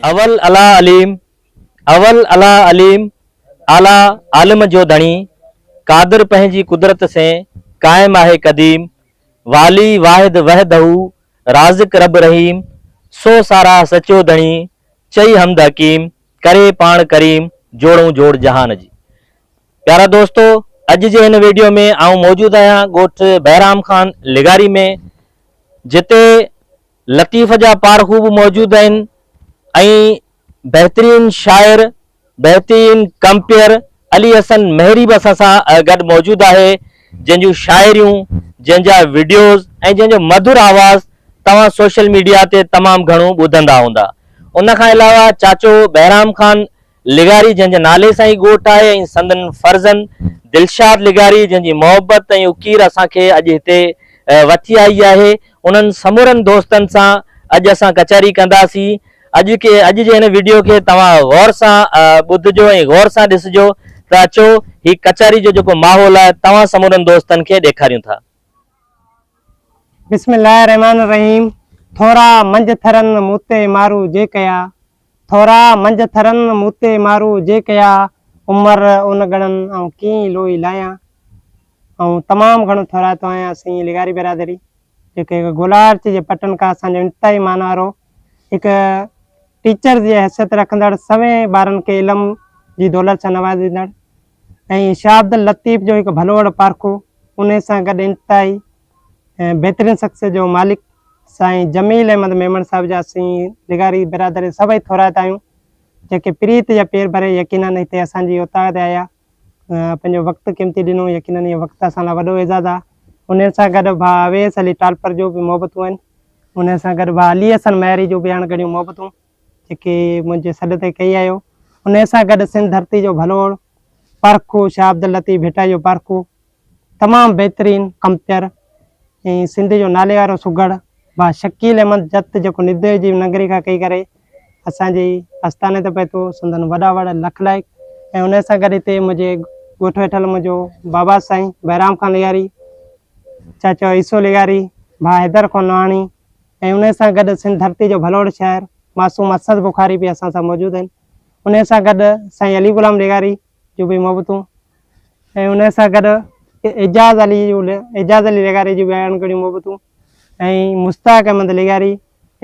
اول الله عليم، اول الله عليم، اعليٰ عالم جو ڌڻي، قادر پنهنجي قدرت سين، قائم آهي قديم، والي واحد وحده، رازق رب رحيم، سو ساراهه سچو ڌڻي، چئي حمد حڪيم، ڪري پاڻ ڪريم، جوڙئون جوڙ جهان جي. پيارا دوستو اڄ جي هن ويڊيو ۾ آئون موجود آهيان ڳوٺ بهرام خان لغاري ۾ جتي لطيف جا پارخو به موجود آهن ۽ بهترين شاعر بهترين ڪمپيئر علي حسن مهري به اسان سان گڏ موجود آهي جنهن جون شاعريون جنهن جا وڊيوز ۽ جنهن جو مڌر آواز توهان سوشل ميڊيا تي تمام گهڻو ٻڌندا هوندا ان کان علاوه چاچو بهرام خان لغاري جنهن جي نالي سان هي ڳوٺ آهي ۽ سندن فرزند دلشاد لغاري جنهن جي محبت ۽ اڪير اسان کي اڄ هتي وٺي آئي آهي انهن سمورن دوستن سان اڄ اسان ڪچهري ڪنداسين اڄ کي اڄ جي هن وڊيو کي توهان غور سان ٻڌجو ۽ غور سان ڏسجو ته اچو هي ڪچهري جو جيڪو ماحول آهي توهان سمورن دوستن کي ڏيکاريون ٿا. بسم الله الرحمٰن الرحيم ٿورا منجھ ٿرن مون تي مارو جي ڪيا ٿورا منجھ ٿرن مون تي مارو جي ڪيا عمر ان ڳڻن آئون ڪيئن لوئي لاهيان آئون تمام گهڻو ٿورائتو آهيان سائين لغاري برادري جيڪي هڪ گولاڙچ جي پٽن کان اسان جو انتهائي مانوارو هڪ ٽيچر جي حيثيت رکندڙ سوين ٻارن کي علم جي دولت سان نوازيندڙ ۽ شاهه عبداللطيف جو هڪ ڀلوڙ پارکو انهي سان گڏ انتهائي بهترين شخصيت جو مالڪ سائين جميل احمد ميمڻ صاحب جا اسين لغاري برادري سڀئي ٿورائتا آهيون جيڪي پريت جا پير ڀري يقينن هتي اسان جي اوطاق تي آيا پنهنجو وقت قيمتي ڏنو يقينن اهو وقت اسان لاء وڏو اعزاز آهي انهن سان گڏ ڀاء اويس علي ٽالپر جو به محبتون آهن انهن سان گڏ ڀاء علي حسن مهيري جو به اڻ ڳڻيون محبتون جيڪي منهنجي سڏ تي ڪهي آيو انهن سان گڏ سنڌ ڌرتي جو ڀلوڙ پرکو شاهه عبداللطيف ڀٽائي جو پرکو تمام بهترين ڪمپيئر ۽ سنڌ جو ناليوارو سگهڙ ڀاء شڪيل احمد جت جيڪو ندي جي ننگري کان ڪهي ڪري اسان جي آستاني تي پهتو سندن وڏا وڙ لک لائق ۽ ان سان گڏ هتي منهنجي ڳوٺ ويٺل منهنجو بابا سائين بهرام خان لغاري چاچو عيسو لغاري ڀاء حيدر خان نوحاڻي ۽ ان سان گڏ سنڌ ڌرتي جو ڀلوڙ شاعر معصوم اسد بخاري به اسان سان موجود آهن ان سان گڏ سائين علي غلام لغاري جون به محبتون ۽ ان سان گڏ اعجاز علي جون اعجاز علي لغاري جون به اڻ ڳڻيون محبتون ۽ مشتاق احمد لغاري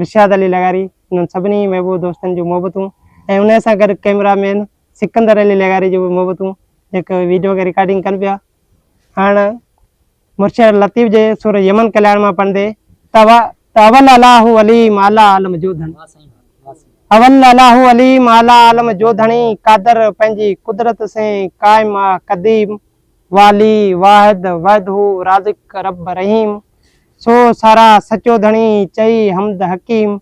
ارشاد علي لغاري انهن سڀني محبوب دوستن جون محبتون ۽ ان سان گڏ ڪئميرا مين سڪندر علي لغاري جون به محبتون جيڪي ويڊيو کي رڪارڊنگ ڪن پيا هاڻ مرشد لطيف جي سور يمن ڪلياڻ مان پڙهندي ته اول الله عليم اعليٰ عالم جو ڌڻي اول الله عليم اعليٰ عالم جو ڌڻي قادر پنهنجي قدرت سين قائم آ قديم والي واحد وحده رازق رب رحيم سو سارا سچو ڌڻي چئي حمد حڪيم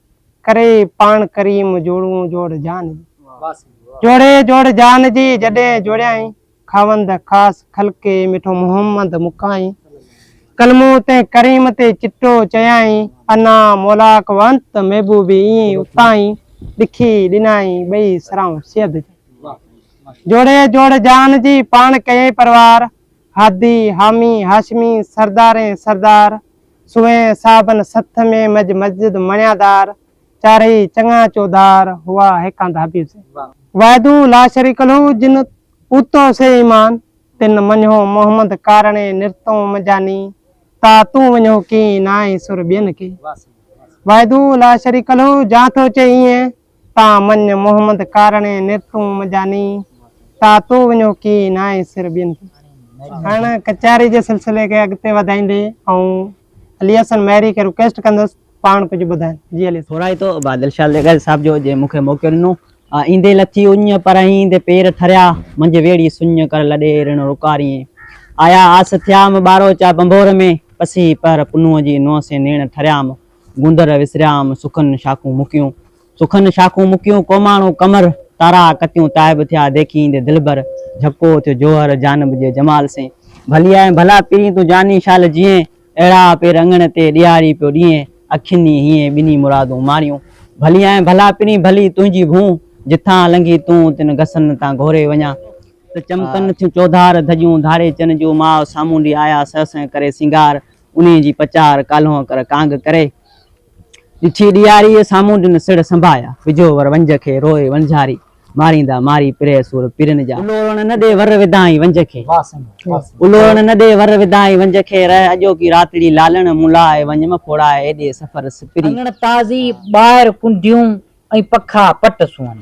ڪري پاڻ ڪريم جوڙون جوڙ جان جي جوڙي جوڙ جان جي جڏهن جوڙيائين خاوند خاص خلقي مٺو محمد مڪائين، ڪلمو تنهن ڪريم تي چٽو چيائين، انا مولاڪ و انت محبوبي ائين اتائين، ڏکي ڏنائين ٻئي سرائون سيد جا. جوڙي جوڙ جان جي پاڻ ڪيائين پروار، هادي حامي هاشمي سردارين سردار، سوين صاحبن سٿ ۾ مج مسجد مڻيادار، چارئي چڱا چوڌار هئا هيڪاندا حبيب سين. وحده لا شريڪ له جن اوتو سي ايمان، تن مڃهو محمد ڪارڻي نرتون مجاني، تا تون وڃهو ڪين نائين سر ٻين کي. وحده لا شريڪ له جان ٿو چئي ايئن، تان مڃ محمد ڪارڻي نرتون مجاني، تا تو وڃهو ڪين نائين سر ٻين کي. هاڻ ڪچهري جي سلسلي کي اڳتي وڌائيندي آئون علي حسن مهري کي رڪويسٽ ڪندس پاڻ ڪجهه ٻڌائين. جي علي حسن. ٿورائتو بادل شاهه لغاري صاحب جو جنهن مون کي موقعو ڏنو. ايندي لٿي اڃ، پرهين ايندي پير ٺريا، منجهه ويڙهي سڃ، ڪر لڏي رڻ رڪاريين. آيا آس ٿيام، ٻاروچا ڀنڀور ۾، پسي پهر پنهونء جي، نونهن سين نيڻ ٺريام، گوندر وسريام، سکن شاخون مڪيون، سکن شاخون مڪيون، ڪوماڻو ڪمر، تارا ڪتيون تائب ٿيا، ديکي ايندي دلبر، جهڪو ٿيو جوهر، جانب جي جمال سين. ڀلي آئين ڀلا پرين تون جاني شال جيئين، اهڙا پير اڱڻ تي ڏيهاڙي پيو ڏينهن، اکين ئي هينئين ٻنهي مرادون ماڻيون. ڀلي آئين ڀلا پرين ڀلي تنهنجي ڀونء، جتان لنگهي تون تن گسن تان گهوري وڃان. ته چمڪن ٿيون چوڌار ڌڄيون ڌاڙيچن جون ماء سامونڊي آيا سهسين ڪري سينگار، انهيء جي پچار ڪالهونء ڪر ڪانگ ڪري. ڏٺي ڏياريء سامونڊين سڙهه سنڀايا، وجهو ور ونجهه کي روئي ونجهاري، ماريندا ماري پرهه سور پرين جا. الوڙڻ نه ڏي ور وڌائين ونجهه کي. الوڙڻ نه ڏي ور وڌائين ونجهه کي، رهه اڄوڪي راتڙي لالڻ مون لاء، وڃ م ڦوڙائي ايڏي سفر سپري. اڱڻ تازي ٻاهر ڪنڊيون ۽ پکا پٽ سونهن.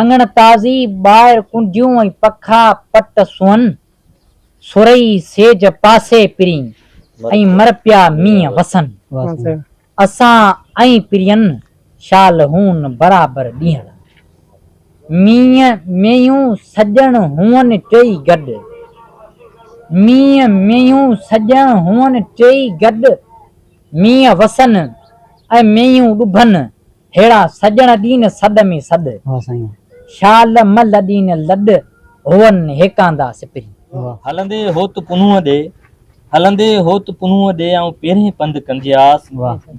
اڱڻ تازي ٻاهر ڪنڊيون ۽ پکا پٽ سونهن. سرئي سيج پاسي پرين ۽ مر پيا مينهن وسن. اسان ۽ پرين شال هون برابر ڏينهڙا. مينهن مينهون سڄڻ هئن ٽيئي گڏ. مينهن مينهون سڄڻ هئن ٽيئي گڏ. مينهن وسن ۽ مينهون ڏڀن ههڙا سڄڻ ڏين سڏ ۾ سڏ. شال م لڏين لڏ هئن هيڪاندا سپرين. هلندي هوت پنهونء ڏي، هلندي هوت پنهونء ڏي آئون پيرين پنڌ ڪندياس،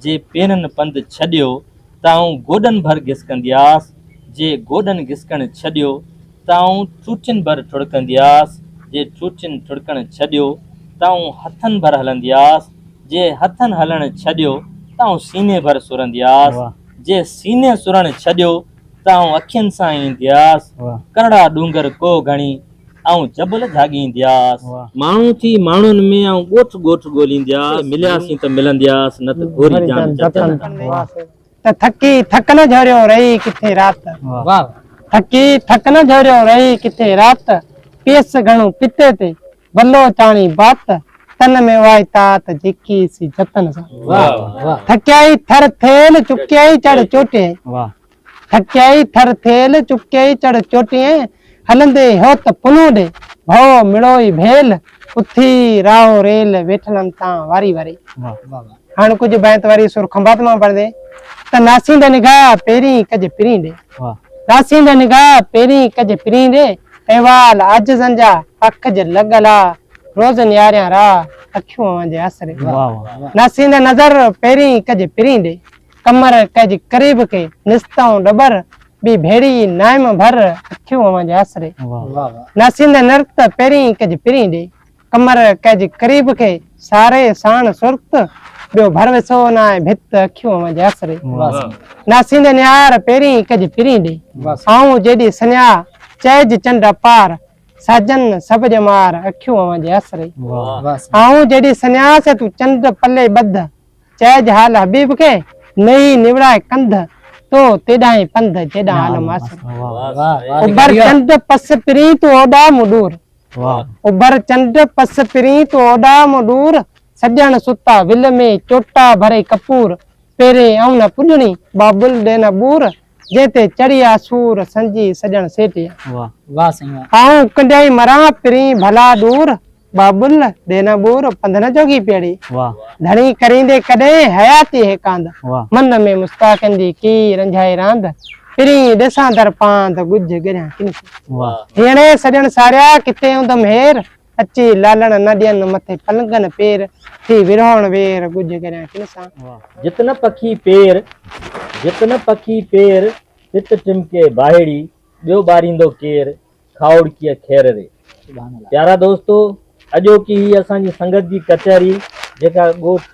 جي پيرن پنڌ ڇڏيو ته آئون گوڏن ڀر گسڪندياس، جي گوڏن گسڪڻ ڇڏيو ته آئون ٺوٺين ڀر ٺڙڪندياس، جي ٺوٺين ٺڙڪڻ ڇڏيو ته آئون هٿن ڀر هلندياس، جي هٿن هلڻ ڇڏيو ته آئون سيني ڀر سرندياس، جي سيني سرڻ ڇڏيو ته آئون اکين سان ايندياس، ڪرڙا ڏونگر ڪوهه گهڻي آئون جبل جهاڳيندياس. ماڻهو ٿي ماڻهن ۾ آئون ڳوٺ ڳوٺ ڳوليندياس، ملياسين ته ملندياس نه ته گهوري جان جتن. ته ٿڪي ٿڪ نه جهوريو رهي ڪٿي رات. ٿڪي ٿڪ نه جهوريو رهي ڪٿي رات، پيس گهڻو پتي تي بلو چاڻي بات، تن ۾ اهائي تات جيڪي سي جتن سان. ٿڪيائي ٿر ٿيل چڪيائي چڙهه چوٽيين. ٿڪيائي ٿر ٿيل چڪيائي چڙهه چوٽيين، هلندي هوت پنهون ڏي، ڀؤ مڙوئي ڀيل، اٿي راهو ريل ويٺلن تان واري واري. هاڻ ڪجهه بيت وري سر کنڀات مان پڙهندي ته ناسيند نگاهه پهرين ڪج پرين ڏي. ناسيند نگاهه پهرين ڪج پرين ڏي، احوال عاجزن جا اکج لڳل آ، روز نهاريان راهه اکيون اوهان جي آسري. ناسيند نظر پهرين ڪج پرين ڏي، ڪمر ڪج قريب کي نستئون ڏٻر، ٻي ڀيڙي نائم ڀر اکيون اوهان جي آسري. ناسيند نرت پهرين ڪج پرين ڏي، ڪمر ڪج قريب کي ساري ساڻ سرت، ٻيو ڀر وسو ناهه ڀت اکيون اوهان جي آسري. ناسيند نهار پهرين ڪج پرين ڏي، آئون جيڏي سنيا چئج چنڊ اپار، ساجن سڀ ڄمار اکيون اوهان جي آسري. آئون جيڏي سنيا سي تون چنڊ پلي ٻڌ، چئج حال حبيب کي، نيئي نوڙائي ڪنڌ، تو تيڏانهين پنڌ جيڏانهن عالم آسري. اڀر چنڊ پس پرين تون اوڏا مون ڏور. اڀر چنڊ پس پرين تون اوڏا مون ڏور، سڄڻ ستا ول ۾ چوٽا ڀري ڪپور، پيرين آئون نه پڄڻي بابل ڏي نه ٻور، جنهن تي چڙهي آ سور سنجي سڄڻ سيٽيا. آئون ڪنڊيائين مران پرين ڀلا ڏور، بابل ڏي نه ٻور پنڌ نه جوڳي پيڙي. ڌڻي ڪريندي ڪڏهن حياتي هيڪاند، من ۾ مستاقن جي ڪي رنجهائي راند، پرين ڏسان در پاند ڳجهه ڳريان ڪن کي. هيڻي سڄڻ ساريا ڪٿي هوندم هير، اچي لالڻ نه ڏين مٿي پلنگن پير، ٿي ورهوڻ وير ڳجهه ڳريان ڪن سان. جت نه پکي پير، جت نه پکي پير، تت ٽمڪي باهيڙي، ٻيو ٻاريندو ڪير، کاهوڙڪيء خير ري. پيارا دوستو اڄوڪي هي اسان جي سنگت جي ڪچهري جيڪا ڳوٺ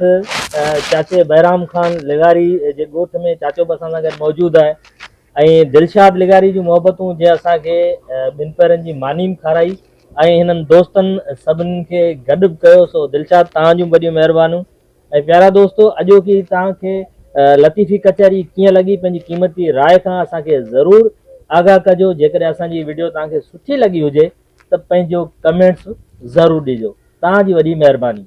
چاچي بهرام خان لغاري جي ڳوٺ ۾ چاچو به اسان سان گڏ موجود آهي ۽ دلشاد لغاري جون محبتون جنهن اسان کي ٻن پهرن جي ماني به کارائي ۽ هنن دوستن سڀني کي گڏ به ڪيو سو دلشاد توهان جون وڏيون مهربانيون ۽ پيارا دوستو اڄوڪي توهان کي لطيفي ڪچهري ڪيئن لڳي پنهنجي قيمتي راء کان اسان کي ضرور آگاهه ڪجو جيڪڏهن اسان جي وڊيو توهان کي سٺي لڳي هجي ته پنهنجو ڪمينٽس ضرور ڏجو توهان جي وڏي مهرباني.